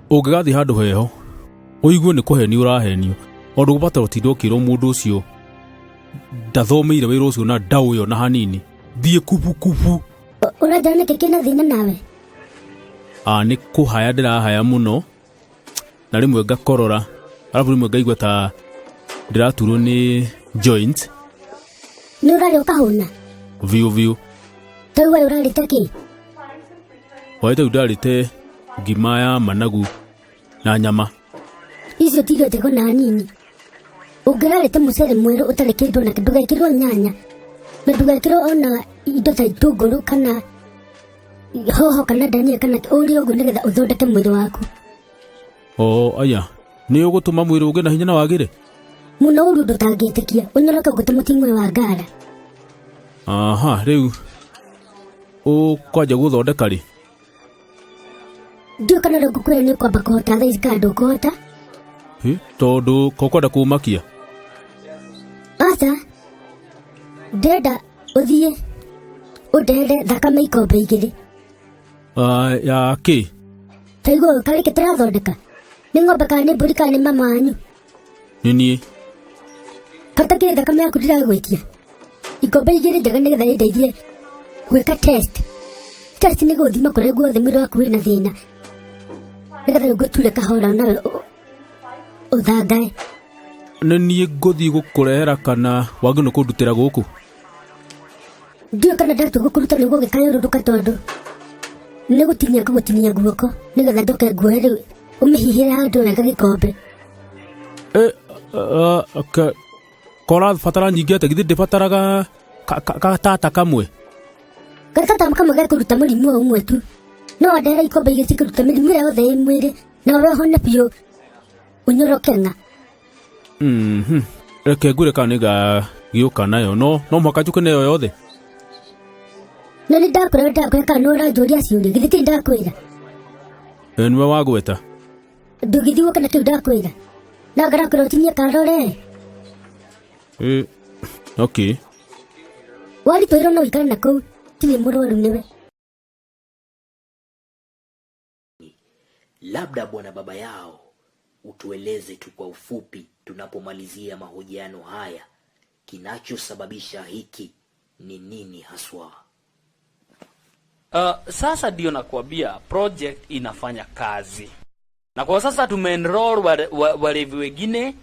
Ũngĩgathiĩ handũ heho ũigue nĩ kũhenio ũrahenio, o ndũgũbatara ũtinde ũkĩrwo mũndũ ũcio ndathomeire wĩra ũcio na ndaũĩ ona hanini. Thiĩ kubukubu. Ũranjĩra nĩkĩ kĩna thĩna nawe? Ah, nĩ kũhaya ndĩrahaya mũno na rĩmwe ngakorora, arabu rĩmwe ngaigua ta ndĩraturwo nĩ joint. Nĩ ũrarĩa ũkahũna? Biũ biũ. Ta rĩu we ũrarĩte kĩ? Hwaĩ ta rĩu ndarĩte ngima ya managu na nyama. Icio ti irio njega ona hanini. Ũngĩrarĩte mũcere mwerũ ũtarĩ kĩndũ ona ndũgekĩrwo nyanya na ndũgekĩrwo ona indo ta itũngũrũ kana hoho kana ndania kana ũrĩe ũguo nĩgetha ũthondeke mwĩrĩ waku. O aya, nĩ ũgũtũma mwĩrĩ ũgĩe na hinya na wagĩre? Mũno ũru ũndũ ũtangĩtĩkia, ũnyoroke ũguo ta mũting'oe wa ngara. Aha, rĩu ũkwanja gũthondeka rĩ? Ndiũĩ kana ũrĩa ngũkwĩra nĩ ũkwamba kũhota thaa ici kana ndũkũhota. Hĩ, tondũ ko kwenda kũmakia? Aca, ndĩrenda ũthiĩ ũndehere thakame ikombe igĩrĩ. Ah, ya kĩ? Ta igua karĩ kĩ tũrathondeka? Nĩ ng'ombe kana nĩ mbũri kana nĩ mama wanyu? Nĩ niĩ. Katakĩrĩ thakame yaku ndĩragwĩtia. Ikombe igĩrĩ njega nĩgetha ĩndeithie gwĩka test. Test nĩ gũthima kũrĩa guothe mwĩrĩ waku wĩna thĩna. Nĩgetha rĩu ngũture kahora nawe ũthangae. Nĩ niĩ ngũthiĩ gũkũrehera kana wagĩrĩirwo nĩ kũndutĩra gũkũ? Ndiũĩ kana ndatua gũkũruta nĩ ũgũgĩkayũrũrũka tondũ nĩ gũtinia ngũgũtinia guoko nĩgetha njoke nguoe rĩu ũmĩhihĩre handũ wega gĩkombe. Eh, ko ũrabatara nyingĩ atĩa? Githĩ ndĩbataraga gatata kamwe? Gatata kamwe gekũruta mũrimũ o ũmwe tu. No wandehere ikombe igĩrĩ cikũruta mĩrimũ ĩrĩa yothe ĩ mwĩrĩ na ũrĩa ũhone biũ ũnyoroke ng'a. Reke ngwĩre kana nĩngagĩũka nayo, no no mũhaka njũke nayo yothe. Na nĩ ndakwĩra ndakwĩra kana nĩ ũranjũria ciũria githĩ ti ndakwĩra? Eh, nĩwe wagweta. Ndũgĩthiĩ ũke na kĩu ndakwĩra. Na ngarakwĩra ũtinie karore. Eh, okay. Waritũhĩrwo no ũikare na kũu tirĩ mũrwaru nĩwe. Labda bwana baba yao utueleze tu kwa ufupi tunapomalizia mahojiano haya, kinachosababisha hiki ni nini haswa? Sasa ndio nakwambia project inafanya kazi. Na kwa sasa tumeenroll walevi wengine.